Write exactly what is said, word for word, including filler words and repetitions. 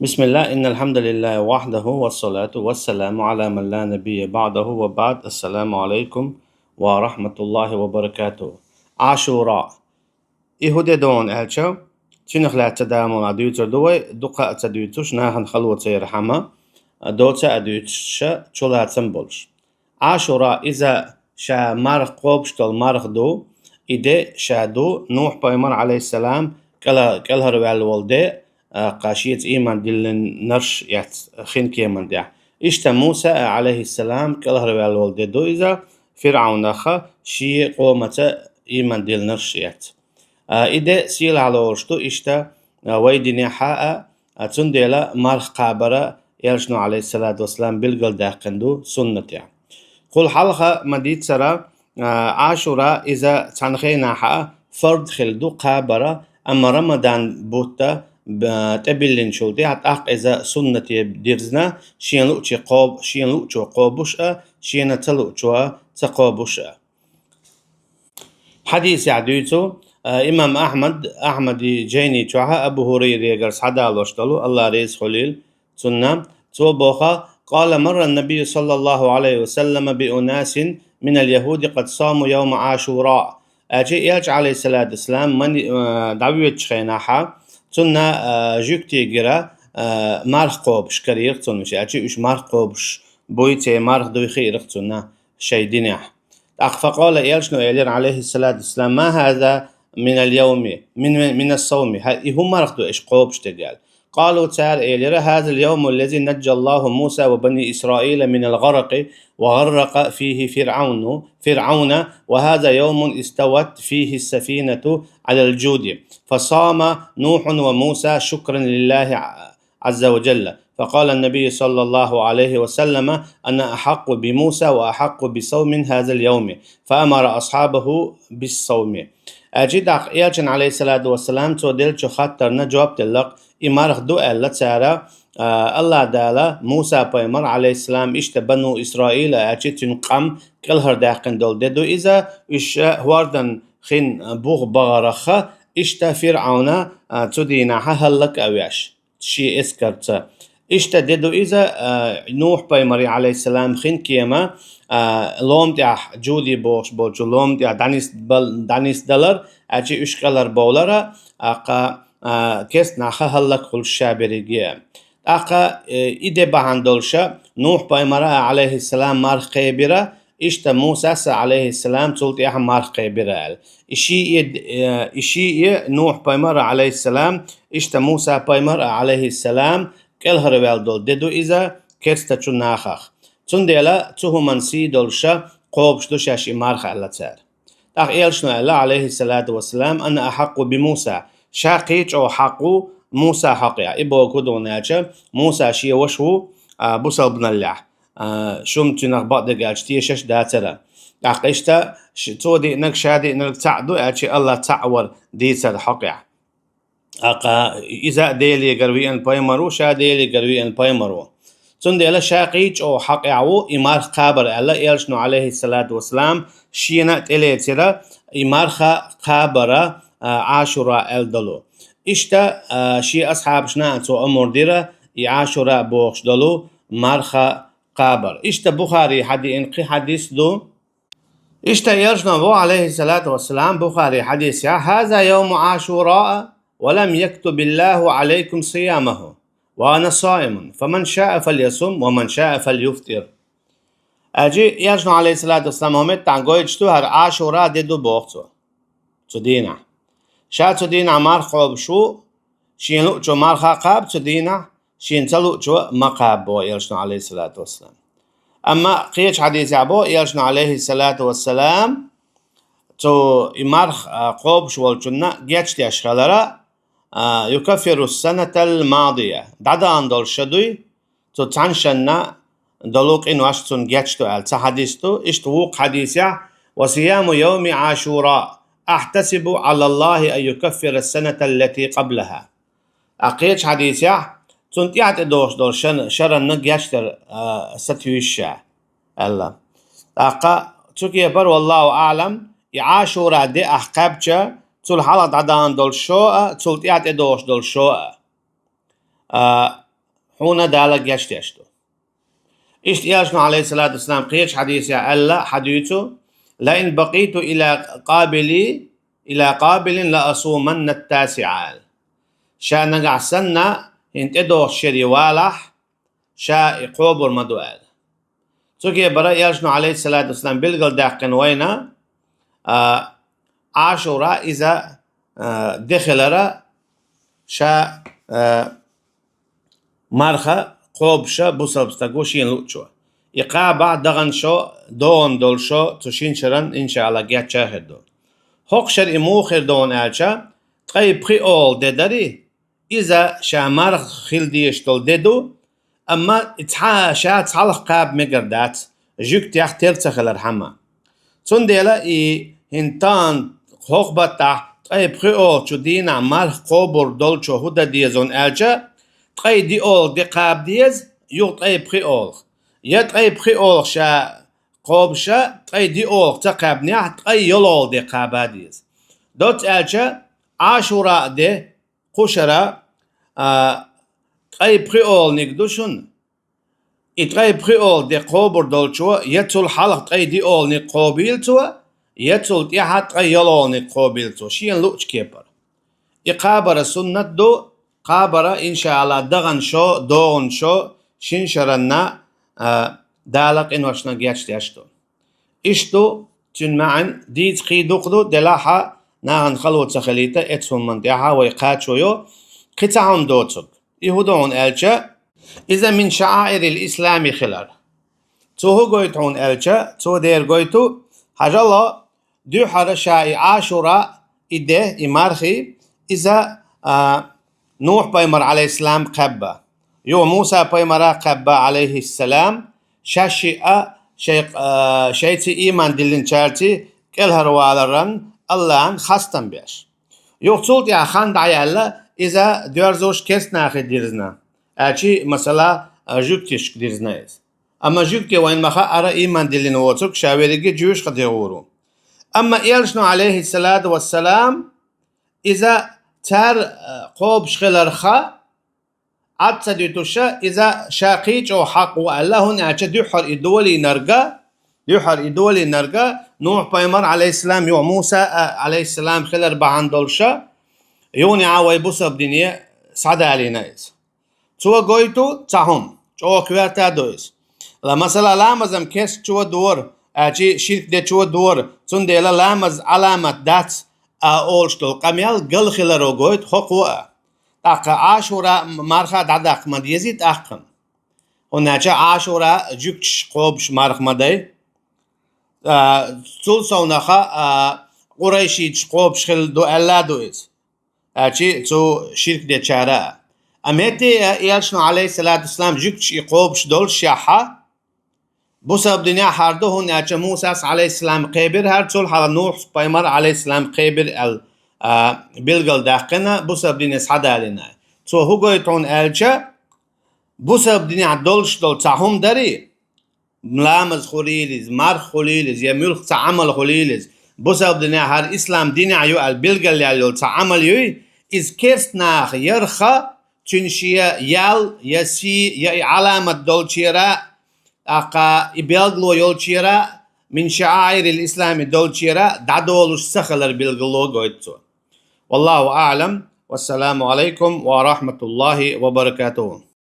بسم الله، إن الحمد لله وحده، والصلاة والسلام على من لا نبي بعده، وبعد. السلام عليكم ورحمة الله وبركاته. Ашура. И хӀун де ду аьлча, цунах лаьцна ца дамала дуьйцур ду вай, дукха а ца дуьйцуш, нахана хало ца яр хӀама, доца а дуьйцуш, чулацам болуш. Ашура иза ша марха кхобуш долу марха ду, и де ша ду Нухь пайхамар, алейхиссалам, кӀела-, кӀелхьарваьлла волу де, а, кху шеца ийман диллинарш эцна хин кеман тӀехь. Иштта Муса а, алейхиссалам, кӀелхьарваьлла волу де ду иза, ФирӀавнаха шен къомаца ийман диллинарш эцна. А, и де сийлахь лоруш ду иштта, а, вай динехь а, а, цундела марха кхабар а элчано, алейхиссалату вассалам, билгалдаьккхина ду суннатехь. Кхул хьалха ма-дийццара, а, Ашура иза цхьана хенахь а фард хилла ду кхабар а, амма Рамадан бутт а, б-, тӀебиллинчул тӀаьхьа тӀаккха иза суннате дирзина, шен луучо кхо-, шен луучо кхобуш а, шена ца луучо ца кхобуш а. Хьадисехь дуьйцу, а, имам Ахьмад, Ахьмади Джайни чохь а Абу Хурайрегара схьадалош долу, Алла реза хуьлийла цунна, цо боху: قال: مر النبي صلى الله عليه وسلم بأناس من اليهود قد صاموا يوم عاشوراء. Аьлча, элча, алейхиссалату вассалам, мани-, а, дӀавоьдучу хенахь, цунна, а, жуьгтий гира, а, марха кхобуш карийра цунна, аьлча, уьш марха кхобуш буй, церан марха дуй хиира цунна шайн динехь. ТӀаккха факъала, элчано элира, алейхиссалату вассалам: ما هذا من اليوم، من، من الصوم؟ ХӀа, и хӀун марха ду аша кхобуш дерг аьлла. قالوا، цара элира: هذا اليوم الذي نجى الله موسى وبني إسرائيل من الغرق وغرق فيه فرعون، فرعون، وهذا يوم استوت فيه السفينة على الجود، فصام نوح وموسى شكرا لله عز وجل. فقال النبي صلى الله عليه وسلم: أنا أحق بموسى وأحق بصوم هذا اليوم، فأمر أصحابه بالصوم. Аьлча, тӀаккха элчана, алейхиссалату вассалам, цо деллачу хаттарна жоп деллакх, и марха ду аьлла цара, а, Алла Дала Муса пайхамар, алейхиссалам, иштта бану Исраила, аьлча, цуьнан къам кӀелхьардаьккхина долу де ду иза, уьш хӀордан хин бух бахарах, иштта ФирӀавна, а, цу дийнахь хӀаллак а веш шен эскарца. Иштта де ду иза, а, Нухь пайхамаре, алейхиссалам, хин кема, а, лома тӀехь, Джуди бохуш болчу лома тӀехь дӀанис-, бал-, дӀанисдалар, аьлча уьш кӀелхьарбовлар, а, кху, а, кестнахь хӀаллак хуьлуш ша берриге. ТӀаккха, э, и де бахьана долуша Нухь пайхамара а, алейхиссалам, марха кхебира, иштта Мусас а, алейхиссалам, цул тӀаьхьа марха кхебира аьлла. И шиъ, э, и шиъ Нухь пайхамар а, алейхиссалам, иштта Муса пайхамар а, алейхиссалам, кӀелхьарваьлла долу де ду иза кестачу нахах. Цундела цу хӀуманна сий долуша кхобуш ду шаьш и марха аьлла цара. ТӀаккха элчано аьлла, алейхиссалату вассалам: أنا أحق بموسى. Ша кхин чӀогӀа хьакъ ву Муса хьокъехь. И бохург хӀун ду аьлча, Муса шен ваша ву, а, бусалбаналлехь. А, шуна цуьнах бакъдерг аьлча тешаш дацара. ТӀаккха иштта ш-, цо диънарг, ша диънарг цхьаъ ду аьлча, Аллах цхьаъ вар дийцар хьокъехь. ТӀаккха иза а Делегара веана пайхамар ву, ша Делегара веана пайхамар ву. Цундела ша кхин чӀогӀа хьакъехь ву и марха кхабар аьлла, элчано, алейхиссалату вассалам, шена а тӀелецира и марха кхабара, а, Ашура аьлла долу. Иштта, а, шен асхьабашна а цо амур дира и Ашура бохуш долу марха кхабар. Иштта Бухари хьадиъна кхин хьадис ду. Иштта элчано боху, алейхиссалату вассалам, Бухари хьадисехь: هذا يوم عاشوراء ولم يكتب الله عليكم صيامه، وأنا صائم، فمن شاء فليصم ومن شاء فليفطر. Аьлча, элчано, алейхиссалату вассалам, хӀокху меттехь гойтуш ду, хӀара Ашура де ду боху цо. Цу дийнахь. Ша цу дийнахь марха кхобуш ву, шен луучо марха кхаба цу дийнахь, шен ца луучо ма кхаба, боху элчано, алейхиссалату вассалам. Амма кхечу хьадисехь боху элчано, алейхиссалату вассалам, цу и марха, а, кхобуш волчунна гечдеш хилар, а, يكفر السنة الماضية. ДӀадахана долу ша дуй, цу цхьана шанна долу къинош цунна гечдо аьлла, цхьа хьадис ду, иштта вукху хьадисехь: وصيام يوم عاشوراء أحتسب على الله أن يكفر السنة التي قبلها. А кхечу хьадисехь, цунна тӀаьхьа тӀедогӀуш долу шан-, шаранна гечдар, а, сатуьйсу ша, аьлла. ТӀаккха цу кепара, валлаху аълам, и Ашура де ахь кхаьбча, цул хьалха дӀадахана долу шо а, цул тӀаьхьа тӀедогӀуш долу шо а. А, хьуна Дала гечдеш ду. Иштта Элчано, алейхиссалату вассалам, кхечу хьадисехь аьлла хьадуьйцу: «Ла ин бакъиту ила къабили, ила къабилин ла асуманна ат-тасиъа», аьлла. Ша нагахь санна хӀинца тӀедогӀучу шерий валахь, ша и кхобур ма ду аьлла. Цу кепара Элчано, алейхиссалату вассалам, билгалдаьккхина вайна, а, Ашура иза, а, де хилара ша, а, марха кхобуша бусалба стаг ву шена луучо. И кхабахь дахана шо, догӀана долу шо цу шина шаран, иншаалла, гечдар хир ду. ХӀокху шарахь и муха хир ду аьлча, ткъе пхоьалгӀа де дарий, иза ша марха хила дезаш долу де ду, амма цхьа а ша цхьалха кхаба мегар дац, жуьгтех тера ца хилархьама. Цундела и хӀинца тахана хӀокху баттахь ткъе пхоьалгӀачу дийнахь марха кхобур долчо хӀун дан деза аьлча, ткъе доьалгӀа де кхаба деза, юха ткъе пхоьалгӀа. Я ткъе пхоьалгӀа ша кхобуша, ткъе доьалгӀа ца кхаьбнехь, ткъе йолалгӀа де кхаба деза. Доцца аьлча, Ашура де, кху шарахь, а, ткъе пхоьалгӀаниг ду шуна. И ткъе пхоьалгӀа де кхобур долчо, я цул хьалха ткъе доьалгӀаниг кхобийла цо, я цул тӀаьхьа ткъе йолалгӀаниг кхобийла цо, шена луучу кепара. И кхабар суннат ду, кхабар, иншаалла, дахана шо, догӀана шо, шина шаранна, а, Дала къиношна гечдеш ду. Иштта ду цуьнан маьӀна, дийца кхин дукха ду, делахь а нахана хало ца хилийта, эцу хӀуманна тӀехь вай кхачо йо, кхин цхьа хӀума доцург. И хӀун ду хьуна аьлча, иза мин шаӀаирил ислами хилар. Цо хӀун гойту хьуна аьлча, цо дера гойту, хьажал, дуьххьара ша и Ашура, и де, и мархий, иза, а, Нухь-пайхамар, алейхиссалам, кхаьбба. Юха Муса-пайхамара кхаьбба, алейхиссалам, шаьш шиъ а шай, а, шайций ийман диллинчаьрций кӀелхьарваларан Аллахьан хастам беш. Юха цул тӀаьхьа хан дӀаяьлла, иза доьрзуш керста нахе дирзина. Аьлчи, масала, а, жуьгташка дирзина иза. Амма жуьгти вайна ма хаьара ийман диллина воцург, ша верриге жуьгташа хилла гӀур ву. Амма Элчано, алейхиссалату вассалам, иза цара, а, кхобуш хиларх Ӏад ца дуьтуша, иза ша кхин чӀогӀа хьакъ ву аьлла, хӀунда аьлча дуьххьара и долийнарг, дуьххьара и долийнарг Нухь-пайхамар, алейхиссалам, юха Муса, а, алейхиссалам, хилар бахьана долуша, юха а вай бусалба дине схьадалийна иза. Цо гойту цхьа хӀума, чӀогӀа коьрта ду иза. Ла, масала, ламаз-м керстачо дора, аьлчи ширк дечо дора, цундела ламаз Ӏаламат дац, а, олуш долу къамел гал хиларо гойту хӀокхо а. ТӀаккха Ашура марха дӀадаккха ма дезий тӀаккха. ХӀунда аьлча Ашура жуьгташа кхобуш марха ма дай. А, цул совнаха, а, къурайшиташа кхобуш хилла ду аьлла а ду иза. Аьлчи цу ширк дечара а. Амма хӀетте а Элчано, алейхиссалату вассалам, жуьгташа и кхобуш доллушехь, бусалба динехь хӀара ду, хӀунда аьлча Мусас, алейхиссалам, кхебира хӀара, цул хьалха Нухь-пайхамар, алейхиссалам, кхебира аьлла, а, билгалдаьккхина, бусалба дине схьадалийна. Цо хӀун гойту хьуна аьлча, бусалба динехь долуш долу цхьа хӀума дарий, ламаз хуьлийла иза, марха хуьлийла иза, я муьлхха цхьа Ӏамал хуьлийла иза, бусалба динехь хӀара ислам динехь ю аьлла билгалъяьлла йолу цхьа Ӏамал юй, иза керста наха ярх, цуьнан шен ял, я сий, я и Ӏаламат долчера, тӀаккха и билгало йолчера, мин шаӀаирил ислами долчера дӀадолуш ца хилар билгало гойту цо. Валлаху аӀлам. Вассаламу алейкум ва рахматуллахи ва баракатуху.